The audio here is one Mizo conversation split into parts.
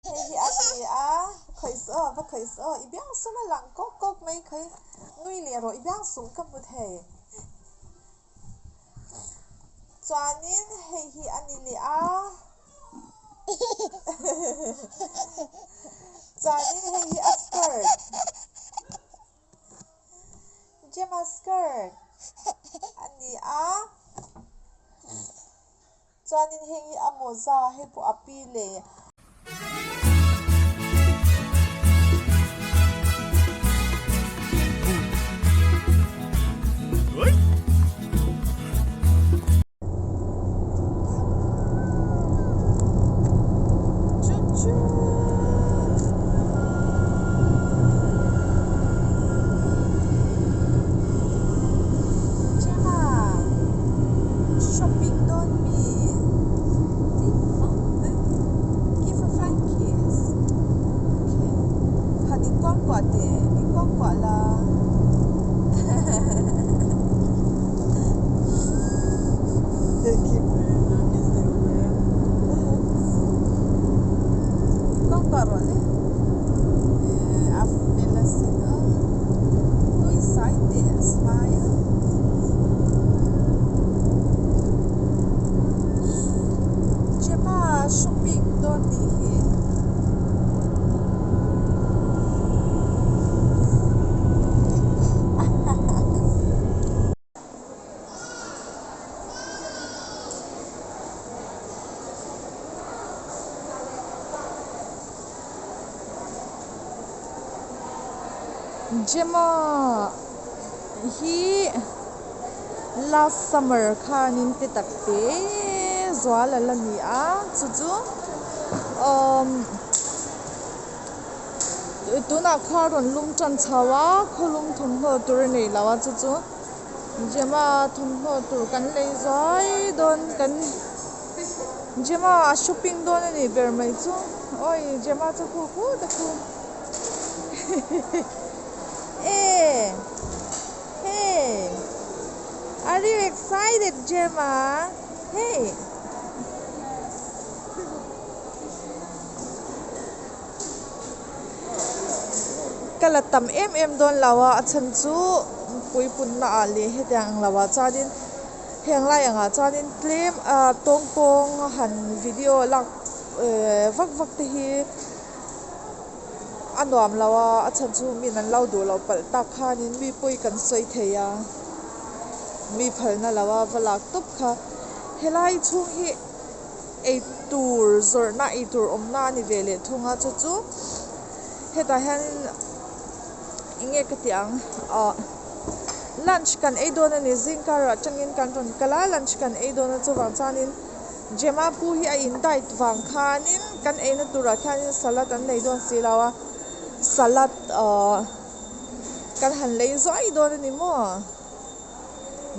Hei hi a ni a, khawih suh aw, va khawih suh aw, i biang sum a lang kawk kawk mai kha i nui leh rawh, i biang sum ka hmu thei. Chuanin hei hi a ni leh a, chuanin hei hi a skirt, Gemma skirt a ni a. Chuanin heng hi a mawza, hei pawh a pi leh. Gemma, shopping dawn mi? Give a flying kiss. Okay. Han inkuangkuah teh, inkuangkuah la. Inkuangkuah rawh le. A fel asin a. Nui sai teh a smile. Gemma shopping dawn nih hi. Gemma hi last summer khanin te tak te zual a la ni a chu chu umm tunah khua rawn lum tan chho a khawlum thawmhnaw tur a nei lo a chu chu Gemma thawmhnaw tur kan lei zuai dawn kan Gemma a shopping dawn a nih ber mai chu awi Gemma chu khu khut a khu. Eh hey are you excited Gemma hey Ka la tam em em dawn lo a a chhan chu puipunna ah leh hetiang ang lo ah chuanin heng lai angah chuanin tlem ah tawng pawng han video lak eh vak vak te hi. A nuam lo a, a chhan chu min an lo duh loh palh tak khanin mi pawi kan sawi thei a, mi phalna lo a va lak tawp kha. Helai chhung hi eitur zawrhna eitur awmna a ni ve leh thung a, chu chu hetah hianin eng nge ka tih ang ah lunch kan ei dawn a ni zingkarah atangin kan rawn kal a lunch kan ei dawn a chuvang chuanin. Gemma pu hi a in diet vang khanin kan eina turah khianin salad an nei dawn si lo a, salad ahh kan han lei zuai dawn a ni maw?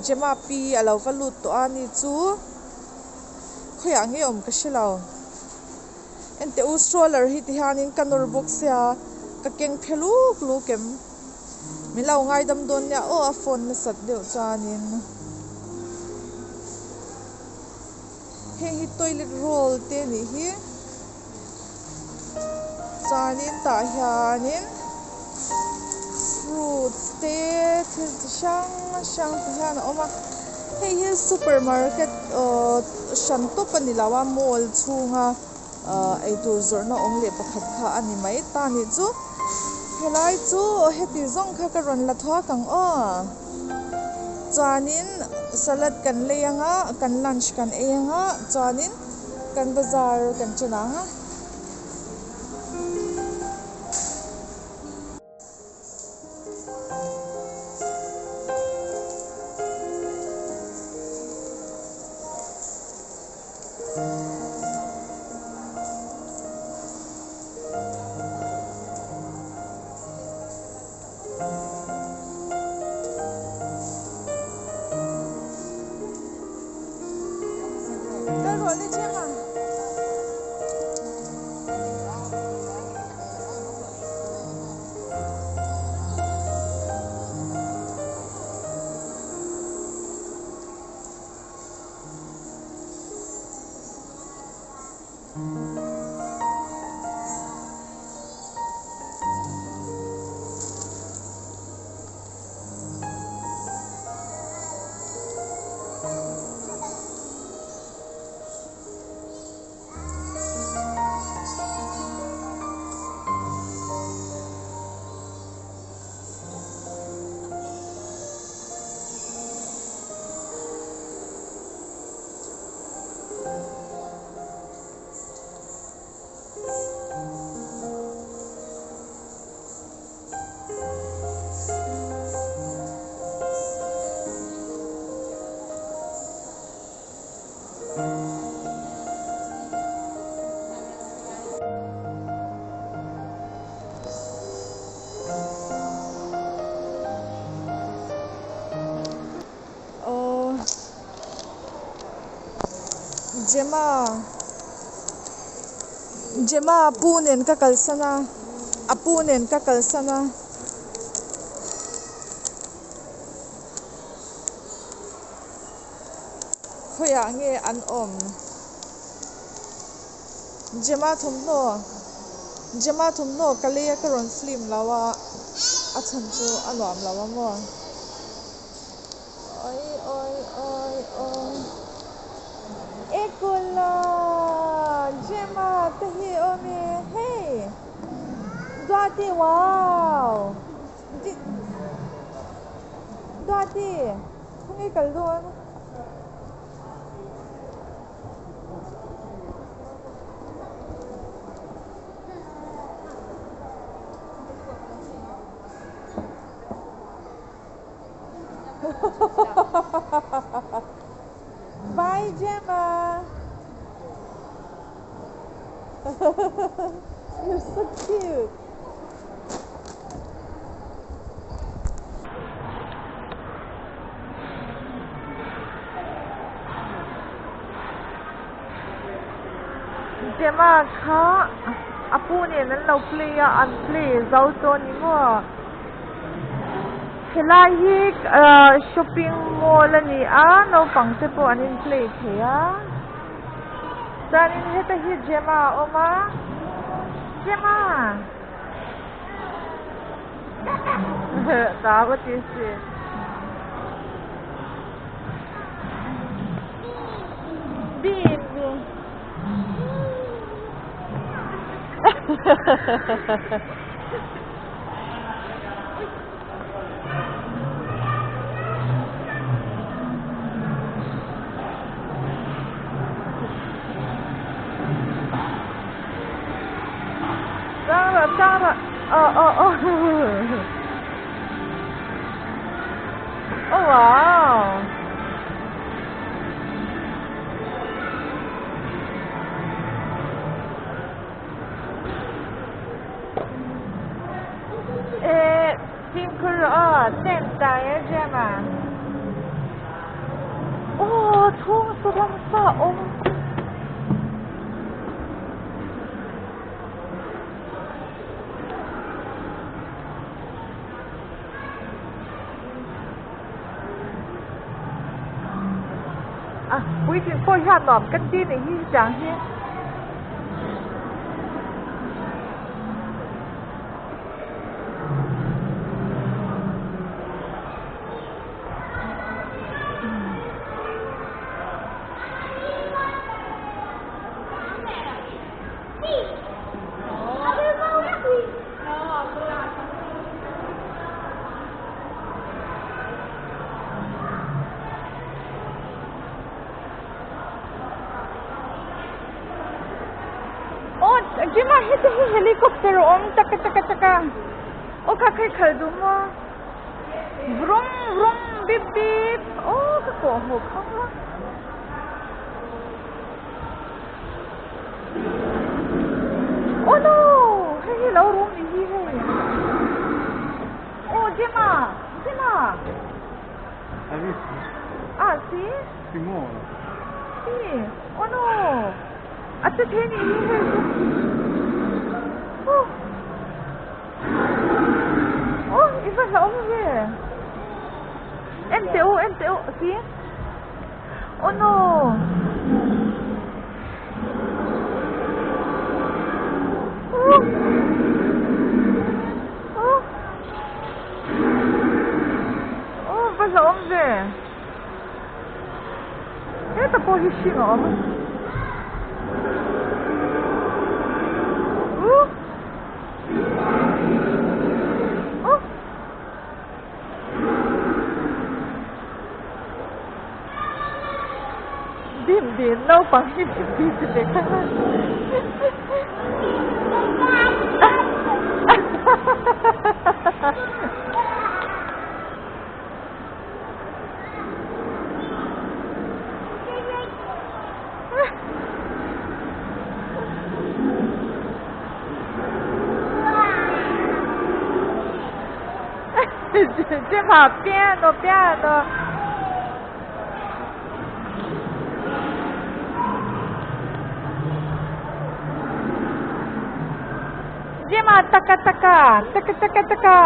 Gemma pi a lo va lut tawh a ni chu khawiah nge awm ka hre lo. Enteh u stroller hi ti hianin ka nawr bawk sia ka keng phe luk luk em? Min lo ngaidam dawn nia aw a phone nasat deuh chuanin. Heng hi toilet roll te a nih hi chuanin tah hianin fruits te thil chi hrang hrang te hian a awm a hei hi super market ahh hran tawp a ni lo a mall chhunga ahh eitur zawrhna awm leh pakhat kha a ni mai ta a nih chu helai chu heti zawng kha ka rawn la thuak ang aw. Chuanin salad kan lei anga kan lunch kan ei anga chuanin kan bazar kan chen ang a. Gemma Gemma pu nen ka kalsan a a pu nen ka kalsan a. Khawiah nge an awm? Gemma thawmhnaw Gemma thawmhnaw ka lei a ka rawn film lo a a chhan chu a nuam lo a maw? Awi awi awi awi Ekula Gemma te hi awm e hei Duati wow Duati khawnge kal dawn? Bye Gemma. You're so cute. Gemma kha a pu nen an lo play a an play zo tawh a ni maw? Helai hi ahh shopping mall a ni a naupang te pawh an in play thei a chuanin heta hi Gemma a awm a Gemma tah a ti si. Bim Tang rawh tang rawh aw aw aw Oh wow Eh fimkhur rawh aw tent dai a jam a aw chhung saw ramsa a awm. A puitling pawh hian nuam ka ti nih hi hetiang hi. Aw gym ah heti hi helicopter a awm chaka chaka chaka aw kha kha i khalh duh maw vrum vrum bip bip aw ka kawh hmuh khawp a. Oh no hei hi lo rum ni hi hei oh Gemma Gemma Hai visto? Ah sì? Si muovono. Sì oh no a che thei ni hi hei chu oh oh i va hlauhawm ve en teh u en teh u si Oh no! Oh! Oh! Oh, va hlauhawm ve. Heta pawh hi hring a awm. Uh! Oh! Bim bim naupang hi bim bim ti ve kha Gemma piano piano. Gemma taka taka taka taka taka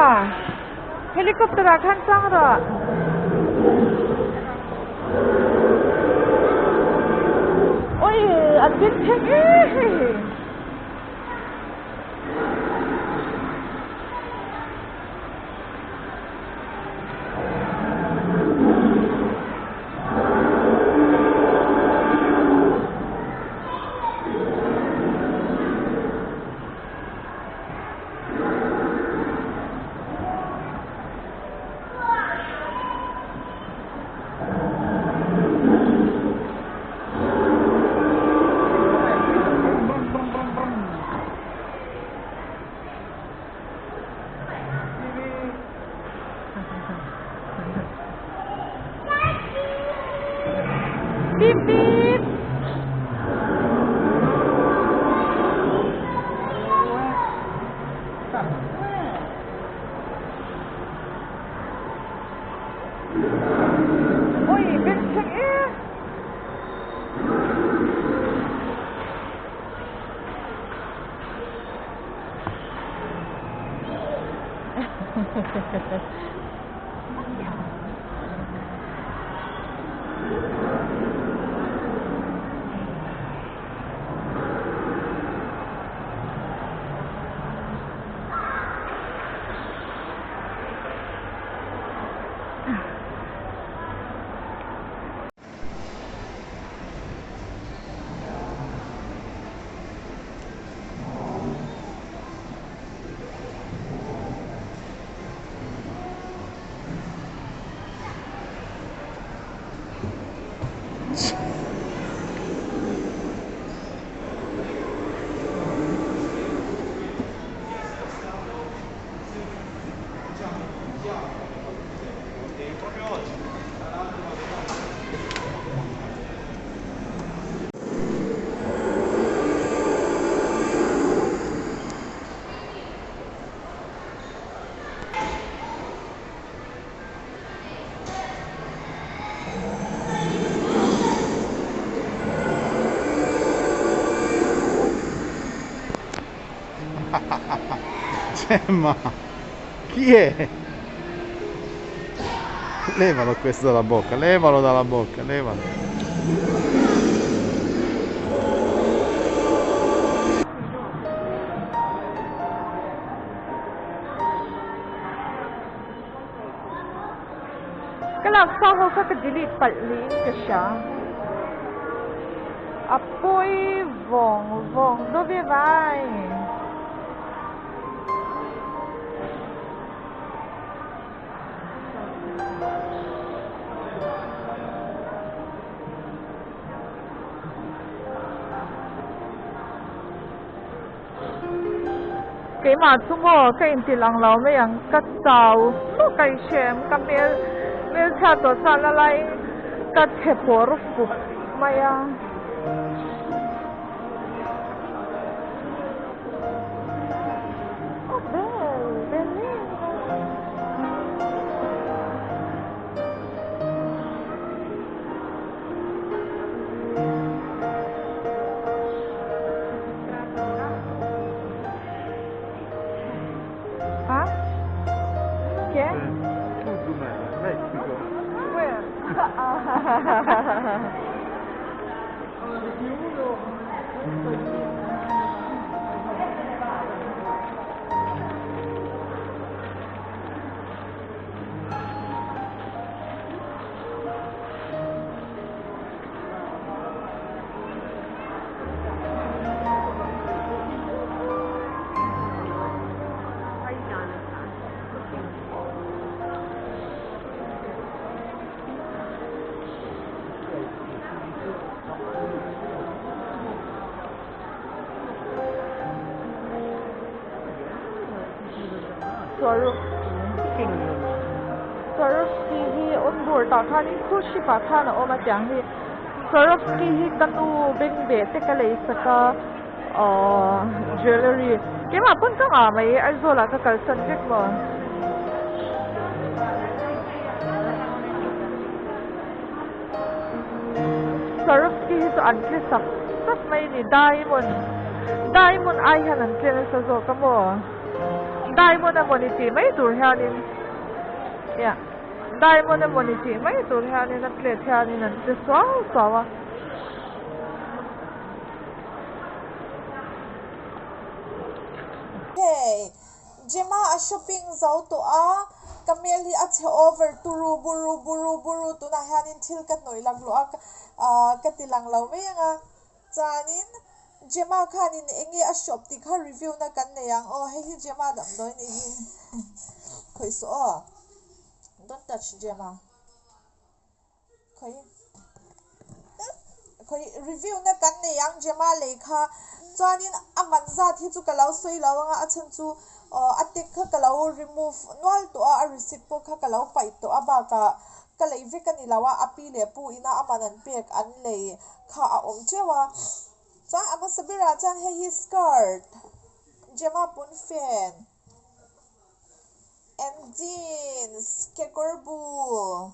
helicopter ah khan chuang rawh. Oi an ding thleng e hei. Beep beep. Oi, bengchheng e. Gemma, chi è? Levalo questo dalla bocca, levalo dalla bocca, levalo. Ka laksa ho kha ka delete palh niin ka hria. A pawi vawng vawng dove vai. Keimah chu maw ka inti lang lo mai ang ka chau hlawk a i hrem ka hmel hmelchhiat tawh chuan la laiin ka chhe pawr fup mai a. Ah? Che è? Messico. Where? Swarovski Swarovski hi on board ah khanin cruise ship ah khan a awm a tiang hi Swarovski hi ka nu bengbeh te ka lei sak a ahh jewellery keimah pawn ka ngah mai Aizawl ah ka kalsan vek maw. Swarovski hi chu an tle sak sak mai a ni diamond. Diamond ai hian an tle nasa zawk a maw? Diamond emaw ni tih mai tur hianin ia diamond emaw ni tih mai tur hianin a plate hianin an che suau suau a. Hei Gemma a shopping zo tawh a, ka hmel hi a chhe over turu buru buru buru tunah hianin thil ka hnawih laklawh a ah ka ti lang lo mai ang a. Chuanin Gemma khanin eng nge a shop tih kha review na kan nei ang aw, hei hi Gemma damdawi nih hi khawih suh aw, don't touch Gemma khawih khawih review na kan nei ang Gemma lei kha chuanin a man zat hi chu ka lo sawi lo anga a chhan chu aw a tag kha ka lo remove nual tawh a, a receipt pawh kha ka lo paih tawh a bakah ka lei vek a ni lo a, a pi leh pu ina a man an pek an lei kha a awm teuh a, chuan a hmasa berah chuan hei hi skirt, Gemma pawnfen and jeans, kekawr bul,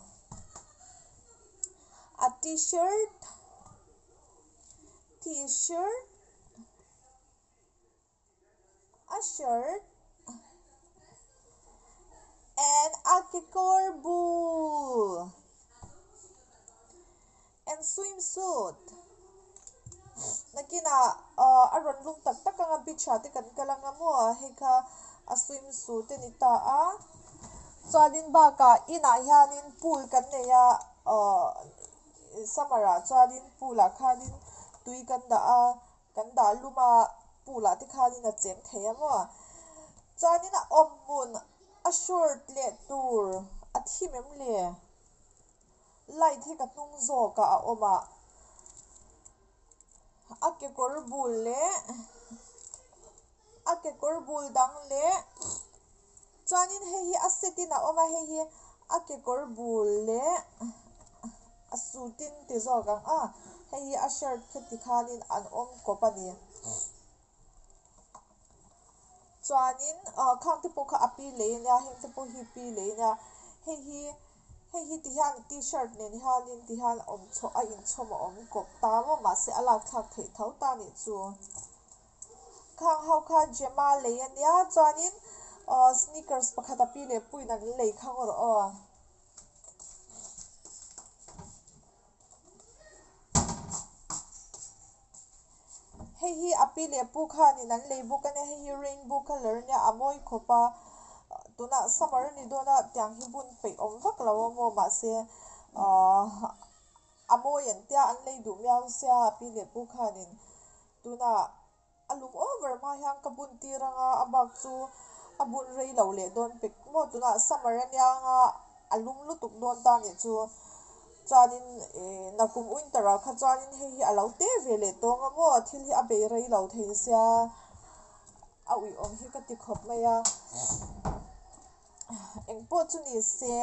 a t-shirt, t-shirt, a shirt and a kekawr bul and swimsuit nakinah ah a rawn lum tak tak anga beach ah te kan kal anga maw hei kha a swimsuit a ni ta a chuanin bakah inah hianin pool kan nei a ah summer ah chuanin pool ah khanin tui kan dah a. Kan dah lum a, pool ah te khanin a cheng thei a maw? Chuanin a awm hmun a short leh tur a thim em le? Light hi ka hnung zawk ah a awm a, a kekawr bul leh a kekawr bul dang leh chuanin hei hi a set in a awm a, hei hi a kekawr bul leh a suit in ti zawk ang a, hei hi a shirt kha ti khanin an awm kawp a ni. Chuanin ah khang te pawh kha a pi lei ania heng te pawh hi pi lei ania hei hi hei hi ti hian t-shirt nen hianin ti hian awm chho a inchhawm a awm kawp ta maw mahse a lak thlak theih tho ta nih chu. Khang ho kha Gemma lei a nia chuanin aw sneakers pakhat a pi leh puiin an lei khang rawh aw. Hei hi a pi leh pu khanin an lei bawk a nia hei hi rainbow colour a nia a mawi khawp a tunah summer a ni dawn a tiang hi bun peih awm vak lo a maw mahse ahh a mawi an tia an lei duh miau sia a pi leh pu khanin tunah a lum over hma hian ka bun tir anga a bak chu a bun rei lo leh dawn pek maw tunah summer a nia anga a lum lutuk dawn ta nih chu chuanin ih nakum winter ah kha chuanin hei hi a lo te ve leh tawng a maw thil hi a bei rei lo thei sia a uiawm hi ka ti khawp mai a engpawh chu ni se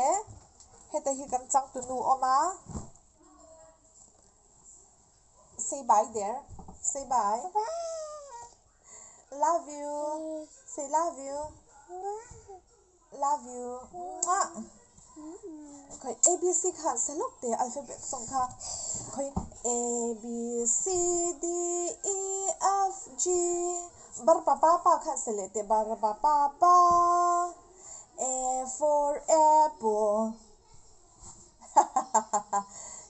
heta hi kan changtunu awm a. Say bye there. Say bye. Love you. Say love you. Love you. Mwah. Khoi A B C kha sa lawk te alphabet song kha. Khoi A B C D E F G bar pa pa pa kha sa leh te bar pa pa pa A for apple.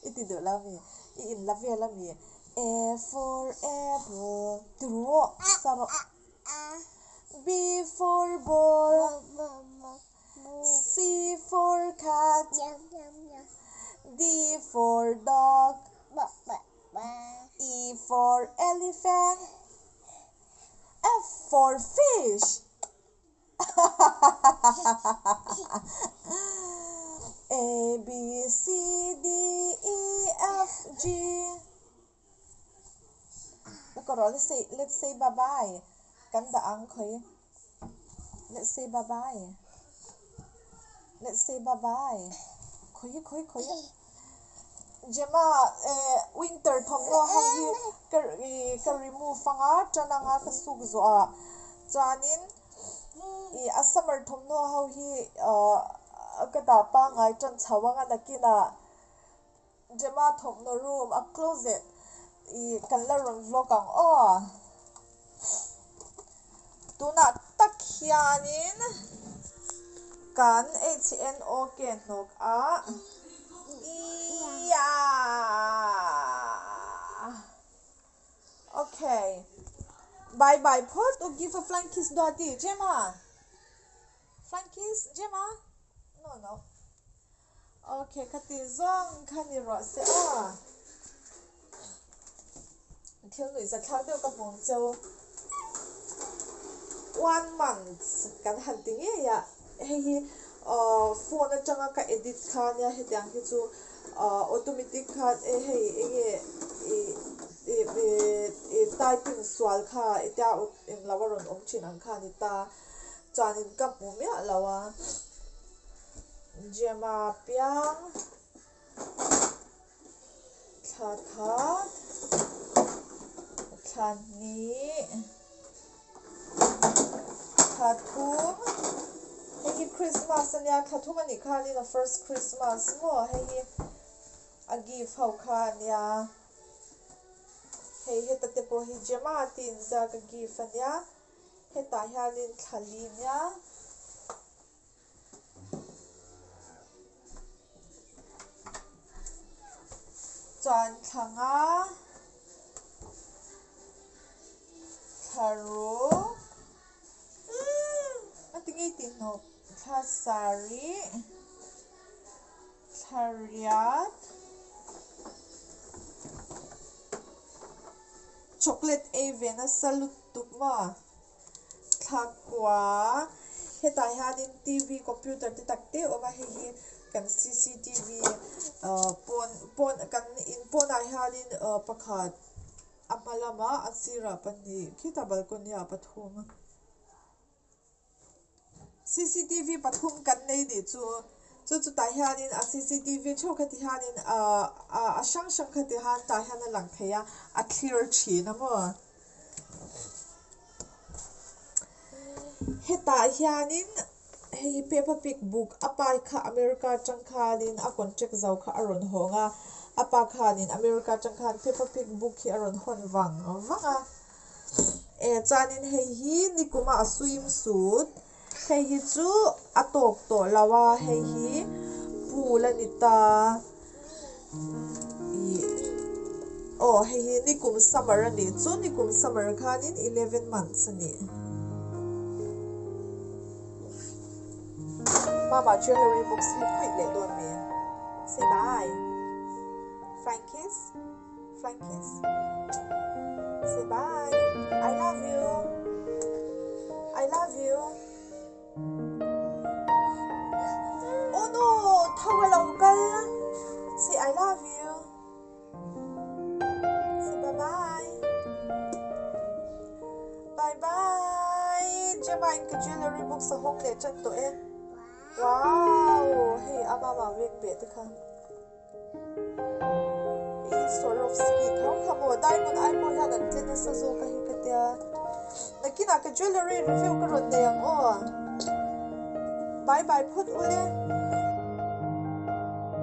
I ti duh lo mi? I in la vel a mi? A for apple ti rawh sa rawh. B for ball C for cat D for dog E for elephant F for fish. A B C D E F G Ka rawh let's say let's say bye bye kan dah ang khawi let's say bye bye let's say bye bye khawi khawi khawi Gemma eh winter thawmhnaw ho hi ka ih ka remove anga tan anga ka suk zawh ah chuanin ih a summer thawmhnaw ho hi ah ka dah pangngai tan chho anga nakinah Gemma thawmhnaw room a closet ih kan la rawn vlog ang aw. Tunah tak hianin kan HNOK hnawk a Iiaaaa Okay Bye bye phawt u give a flying kiss Duati Gemma Flying kiss Gemma No no Okay ka ti zawng kha ni rawh se aw. Thil nuih zathlak deuh ka hmu ang cheu. One month kan han ti ngei a, hei hi phone atanga ka edit kha nia hetiang hi chu automatic khan e hei enge ih typing sual kha hetia englo a rawn awm thin ang kha a ni ta. Chuanin ka hmu miah lo a, Gemma piang. Thla khat, thla hnih, thla thum, hei hi Christmas a nia, thla thum a nih khanin a first Christmas maw hei hi a gift ho kha a nia, hei heta te pawh hi Gemma tih inziak a gift a nia, hetah hianin thla li nia. Chuan thla nga thla ruk a ti ngei tih hnawk thla sarih thla riat chocolate ei ve nasa lutuk maw. Thla kua hetah hianin TV computer te tak te a awm a hei hi kan cctv ah pawn pawn kan in pawnah hianin ah pakhat a hma lamah a sirah pahnih khitah balcony ah pathum cctv pathum kan nei nih chu chu chutah hianin a cctv theuh kha ti hianin ah a hrang hrang kha ti hian tah hian a lang thei a a thlir thin a maw. Hetah hianin hei hi paper pic book a pa kha America atang khanin a contract zo kha a rawn hawng a, a pa khanin America atang khan paper pic book hi a rawn hawn vang vang a. E chuanin hei hi nikuma a swim suit hei hi chu a tawk tawh lo a hei hi pool a ni ta ih aw hei hi nikum summer a nih chu nikum summer khanin eleven months a ni mama jewellery box hi khawih leh dawn mi say bye flying kiss. Flying kiss. Say bye. I love you. I love you. Oh no, tho a lo kal. Say I love you. Say bye bye. Bye bye. Gemma in ka jewelry box a hawng leh tan tawh e. Wow, hei a mama veng beh te kha. I Swarovski tho kha maw diamond ai pawh hian an tle nasa zawk a hi ka tia nakinah ka jewellery review ka rawn nei ang aw bye bye phawt ule.